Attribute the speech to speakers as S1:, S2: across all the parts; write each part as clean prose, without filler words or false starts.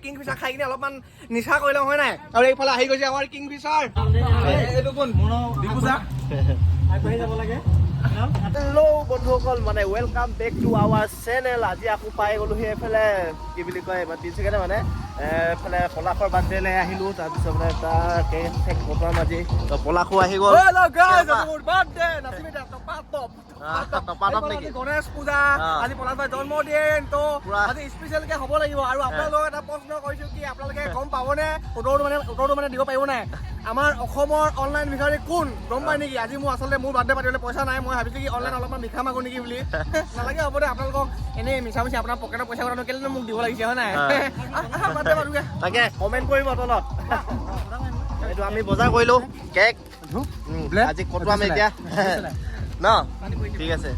S1: Kingfisher খাই কিনে অলপমান নিচা কৰি লওঁ, হয় নাই? আৰু এইফালে আহি গৈছে আমাৰ কিংফিচাৰ।
S2: এইটো কোন? দীপুচা।
S3: আগবাঢ়ি যাব লাগে।
S4: হেল্ল' বন্ধুসকল, মানে welcome back to our channel। আজি আকৌ পাই গ'লোহি এইফালে, কি বুলি কয়, মানে তিনিচুকীয়াতে, মানে এইফালে পলাশৰ বাৰ্থডেলৈ আহিলোঁ। তাৰপিছত মানে তাৰ কেক চেক কটাম আজি। তো পলাশো আহি গ'ল।
S1: হেল্ল' গাইজ, মোৰ বাৰ্থডে, নাচিবি দে, টপা টপ।
S4: টপা টপ নেকি?
S1: গণেশ পূজা। আজি পলাশ ভাই জন্মদিন, তো
S4: পুৰা।
S1: আজি স্পেচিয়েল কে হ'ব লাগিব। আৰু আপোনালোকক এটা প্ৰশ্ন কৰিছো কি, আপোনালোকে গম পাবনে? উত্তৰটো মানে দিব পাৰিব নাই? আমাৰ অসমৰ অনলাইন ভিখাৰী কোন, গম পাই নেকি? আজি মোৰ আচলতে মোৰ বাৰ্থডে পাতিবলৈ পইচা নাই। মই ভাবিছো কি, অনলাইন অলপমান ভিক্ষা মাগো নেকি বুলি। নালাগে, হ'ব দে। আপোনালোকক এনেই মিছা মিছি আপোনাৰ পকেটৰ পইচা কথানো কেলেনো মোক দিব লাগিছে, হয় নাই? বাৰ্থডে পাতোগে।
S4: তাকে কমেণ্ট কৰিব তলত। এইটো আমি বজাৰ কৰিলোঁ কেক আজি কটোৱাম এতিয়া ন। ঠিক আছে।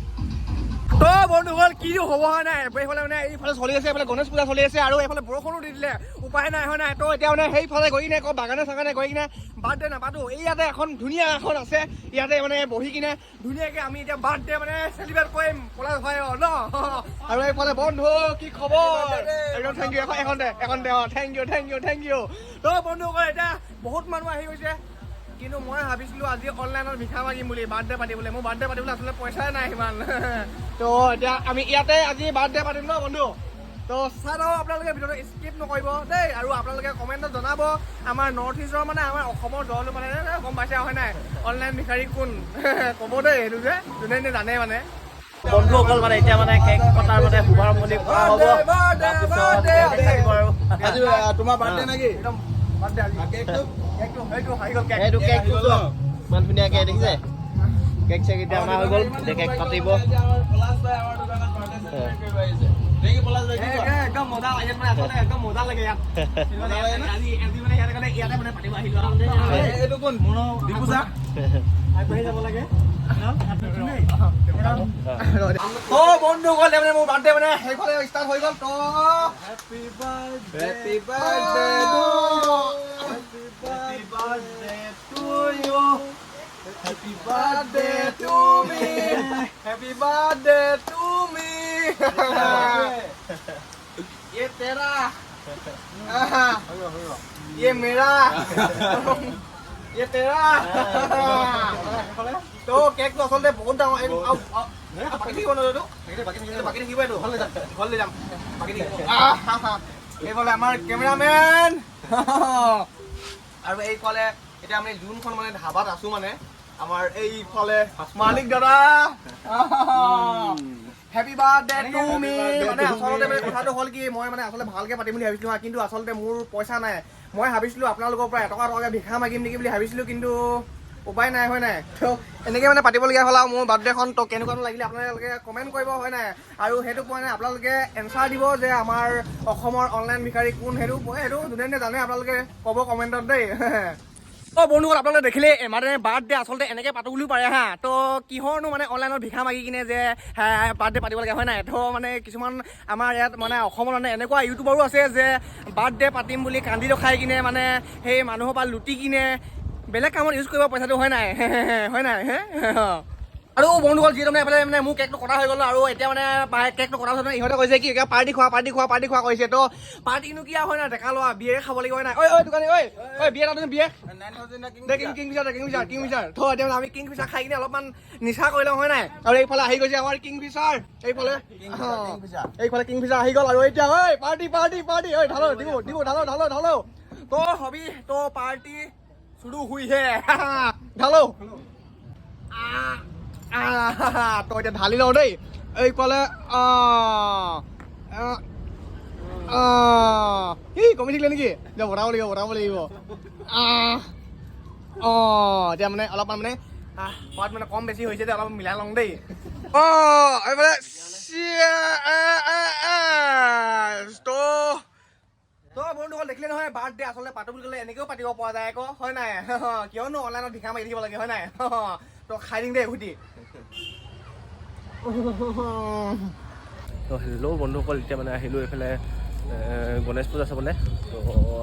S1: তো বন্ধুসকল, কি হ'ব, হয় নাই? এইফালে মানে এইফালে চলি আছে, এইফালে গণেশ পূজা চলি আছে আৰু এইফালে বৰষুণো দি দিলে, উপায় নাই, হয় নাই? তো এতিয়া মানে সেইফালে গৈ কিনে, বাগানে চাগানে গৈ কিনে বাৰ্থডে নাপাতো। এই ইয়াতে এখন ধুনীয়া এখন আছে, ইয়াতে মানে বহি কিনে ধুনীয়াকে আমি এতিয়া বাৰ্থডে মানে চেলিব্ৰেট কৰিম পলাশ ভাই ন। আৰু এইফালে বন্ধু, কি খবৰ? একদম thank U. এখন এখন দে, এখন দে। অঁ, thank you, thank you, thank you। তো বন্ধুসকল, এতিয়া বহুত মানুহ আহি গৈছে, কিন্তু মই ভাবিছিলো আজি অনলাইনত ভিক্ষা মাগিম বুলি বাৰ্থডে পাতিবলৈ। মোৰ বাৰ্থডে পাতিবলৈ আচলতে পইচাই নাই সিমান। তো এতিয়া আমি ইয়াতে আজি বাৰ্থডে পাতিম ন বন্ধু? তো চাই থাকক আপোনালোকে, ভিডিঅ'টো স্কিপ নকৰিব দেই। আৰু আপোনালোকে কমেণ্টত জনাব, আমাৰ নৰ্থ ইষ্টৰ, মানে আমাৰ অসমৰ জলো, মানে গম পাইছে, হয় নাই, অনলাইন ভিখাৰী কোন ক'ব দেই। সেইটো যে যোনে যোনে জানে মানে।
S4: বন্ধুসকল, মানে এতিয়া মানে কেক কটাৰ মানে শুভাৰম্ভণি কৰা হ'ব। তাৰপিছত কেক কাটিব আৰু।
S2: আজি তোমাৰ বাৰ্থডে নেকি?
S1: একদম বাৰ্থডে আজি।
S2: কেকটো?
S1: কেকটো, সেইটো আহি গ'ল কেক।
S4: এইটো কেকটো চোৱা, ইমান ধুনীয়াকে দেখিছে। কেক চেক এতিয়া অনা হৈ গ'ল, এতিয়া কেক কাটিব।
S2: পলাশ ভাই আমাৰ দোকানত বাৰ্থডে চেলিব্ৰেট কৰিব আহিছে নেকি? পলাশ ভাই, কি কোৱা?
S1: একদম মজা লাগে মানে, আচলতে একদম মজা লাগে ইয়াত।
S2: মজা লাগে না?
S1: আজি আজি মানে ইয়াতে কাৰণে ইয়াতে মানে পাতিব আহিলো আৰু।
S2: এইটো কোন? দীপুচা।
S3: আগবাঢ়ি যাব লাগে।
S1: তো বন্ধুসকল, মানে মোৰ বাৰ্থডে মানে সেইফালে ষ্টাৰ্ট হৈ গ'ল। তো
S2: happy birthday to happy birthday to you, happy birthday
S1: to me, happy birthday to me। ये तेरा, ये मेरा, ये तेरा। তো কেকটো আচলতে বহুত ডাঙৰ এইটো। আৰু বাকী থাকিব নহয় এইটো? এইটো বাকী থাকিব, এইটো ঘৰলৈ যাম, ঘৰলৈ যাম, বাকী থাকিব। এইফালে আমাৰ কেমেৰামেন আৰু এইফালে এতিয়া আমি যোনখন মানে ধাবাত আছো, মানে আমাৰ এইফালে মালিক দাদা। Happy birthday to me। মানে আচলতে মানে কথাটো হ'ল কি, মই মানে আচলতে ভালকে পাতিম বুলি ভাবিছিলো হা, কিন্তু আচলতে মোৰ পইচা নাই। মই ভাবিছিলো আপোনালোকৰ পৰা এটকা টকাকে ভিক্ষা মাগিম নেকি বুলি ভাবিছিলো, কিন্তু উপায় নাই, হয় নাই? তো এনেকৈ মানে পাতিবলগীয়া হ'ল আৰু মোৰ বাৰ্থডেখন। তো কেনেকুৱানো লাগিলে আপোনালোকে কমেণ্ট কৰিব, হয় নাই? আৰু সেইটো পোৱা নাই, আপোনালোকে এনচাৰ দিব যে আমাৰ অসমৰ অনলাইন ভিখাৰী কোন। সেইটো যোনে যোনে জানে, আপোনালোকে ক'ব কমেণ্টত দেই। অ বন্ধুসকল, আপোনালোকে দেখিলে, মানে বাৰ্থডে আচলতে এনেকৈ পাতো বুলিও পাৰে হা। তো কিহৰনো মানে অনলাইনত ভিক্ষা মাগি কিনে যে বাৰ্থডে পাতিব লাগে, হয় নাই? তো মানে কিছুমান আমাৰ ইয়াত মানে অসমত মানে এনেকুৱা ইউটিউবাৰো আছে যে বাৰ্থডে পাতিম বুলি কান্দি ৰখাই কিনে মানে সেই মানুহৰ পৰা লুটি কিনে বেলেগ কামত ইউজ কৰিব পইচাটো, হয় নাই? হয় নাই হে? আৰু বন্ধুসকল, যিহেতু মানে এইফালে মানে মোৰ কেকটো কটা হৈ গ'ল আৰু এতিয়া মানে কেকটো কটাৰ পিছত মানে ইহঁতে কৈছে কি, পাৰ্টি খোৱা, পাৰ্টি খোৱা, পাৰ্টি খোৱা কৰিছে। তো পাৰ্টিনো কি আৰু, হয় নাই? ডেকা লোৱা বিয়েৰ খাব লাগিব, হয় নাই? ঐ ঐ দোকানী, ঐ ঐ, বিয়েৰ এটা, বিয়েৰ।
S2: 9000।
S1: দে, king Kingfisher, Kingfisher, Kingfisher. তো এতিয়া মানে আমি কিং ফিচাৰ খাই কিনে অলপমান নিচা কৰি লওঁ, হয় নাই? আৰু এইফালে আহি গৈছে আমাৰ কিং ফিচাৰ। এইফালে এইফালে কিং ফিচাৰ আহি গ'ল। আৰু এতিয়া ঐ পাৰ্টি, পাৰ্টি, পাৰ্টি, ঐ ঢালো দিব দিব, ঢালো ঢালো ঢালো। তো अभी तो पार्टी शुरू हुई है, ঢালো। তো এতিয়া ঢালি লওঁ দেই। এইফালে কি কমি থাকিলে নেকি? এতিয়া বনাব লাগিব, বনাব লাগিব। এতিয়া মানে অলপমান মানে সোৱাদ মানে কম বেছি হৈছে, অলপ মিলাই লওঁ দেই। এইফালে তো বন্ধুসকল, দেখিলে নহয়, বাৰ্থডে আচলতে পাতো বুলি ক'লে এনেকৈও পাতিব পৰা যায় আকৌ, হয় নাই? কিয়নো অনলাইনত ভিক্ষা মাৰি থাকিব লাগে, হয় নাই? তো খাই দিম দেই সুধি।
S4: তো হেল্ল' বন্ধুসকল, এতিয়া মানে আহিলোঁ এইফালে। গণেশ পূজা চাবলৈ। তো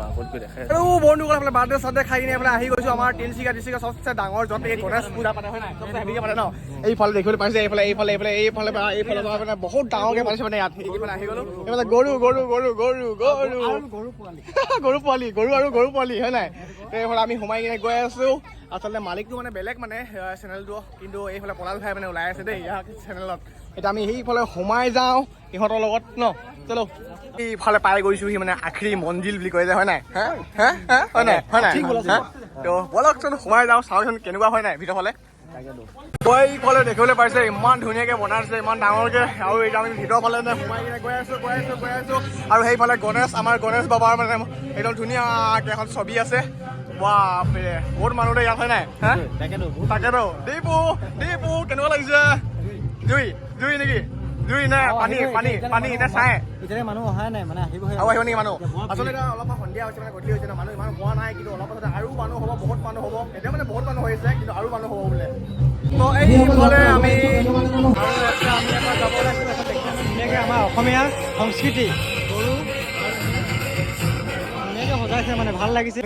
S4: আগত গৈ দেখাই।
S1: আৰু বন্ধুসকল, এইফালে বাৰ্থডে চাৰ্থডে খাই কিনে এইফালে আহি গৈছো আমাৰ তিনিচুকীয়া ডিষ্ট্ৰিক্টৰ চবচে ডাঙৰ, য'ত নেকি গণেশ পূজা পাতে, হয় নাই? চবচে হেভিকে পাতে ন। এইফালে দেখিবলৈ পাইছে, এইফালে এইফালে এইফালে এইফালে পৰা এইফালে পৰা মানে বহুত ডাঙৰকে পাতিছে। মানে ইয়াত এইফালে আহি গ'লো। এইফালে গৰু গৰু গৰু গৰু গৰু
S3: গৰু পোৱালি।
S1: গৰু পোৱালি, গৰু আৰু গৰু পোৱালি, হয় নাই? তো এইফালে আমি সোমাই কিনে গৈ আছো। আচলতে মালিকটো মানে বেলেগ, মানে চেনেলটো, কিন্তু এইফালে পলাল ভাই মানে ওলাই আছে দেই ইয়াৰ চেনেলত। এতিয়া আমি সেইফালে সোমাই যাওঁ ইহঁতৰ লগত ন। চলো, এইফালে পাই গৈছোহি, মানে আখৰি মঞ্জিল বুলি কয় যে, হয় নাই? হা হা হা, হয় নাই? হয় নাই? হা? তো ব'লকচোন, সোমাই যাওঁ, চাওঁচোন কেনেকুৱা, হয় নাই, ভিতৰফালে। এইফালে দেখিবলৈ পাইছে, ইমান ধুনীয়াকে বনাইছে, ইমান ডাঙৰকে। আৰু এতিয়া আমি ভিতৰৰ ফালে মানে সোমাই কিনে গৈ আছো, গৈ আছো, গৈ আছো। আৰু সেইফালে গণেশ, আমাৰ গণেশ বাবাৰ মানে একদম ধুনীয়াকে এখন ছবি আছে। বাপৰে, বহুত মানুহ দেই ইয়াত, হয় নাই? হা।
S4: তাকেতো।
S1: তাকেতো। দীপু, দীপু, কেনেকুৱা লাগিছে? জুই জুই নেকি? জুই নে পানী? পানী, পানী নে চাই?
S3: এতিয়ালৈকে মানুহ অহাই নাই, মানে আহিবহে।
S1: আৰু আহিব নেকি মানুহ? আচলতে এতিয়া অলপমান সন্ধিয়া হৈছে, মানে গধূলি হৈছে ন, মানুহ ইমান হোৱা নাই। কিন্তু অলপ পাছতে আৰু মানুহ হ'ব, বহুত মানুহ হ'ব। এতিয়া মানে বহুত মানুহ হৈছে, কিন্তু আৰু মানুহ হ'ব বোলে। তো এইফালে আমি
S3: আৰু এতিয়া আমি এবাৰ যাব ওলাইছোঁ। এখন দেখিছে, ধুনীয়াকৈ আমাৰ অসমীয়া সংস্কৃতি, গৰু ধুনীয়াকৈ সজাইছে, মানে ভাল লাগিছে।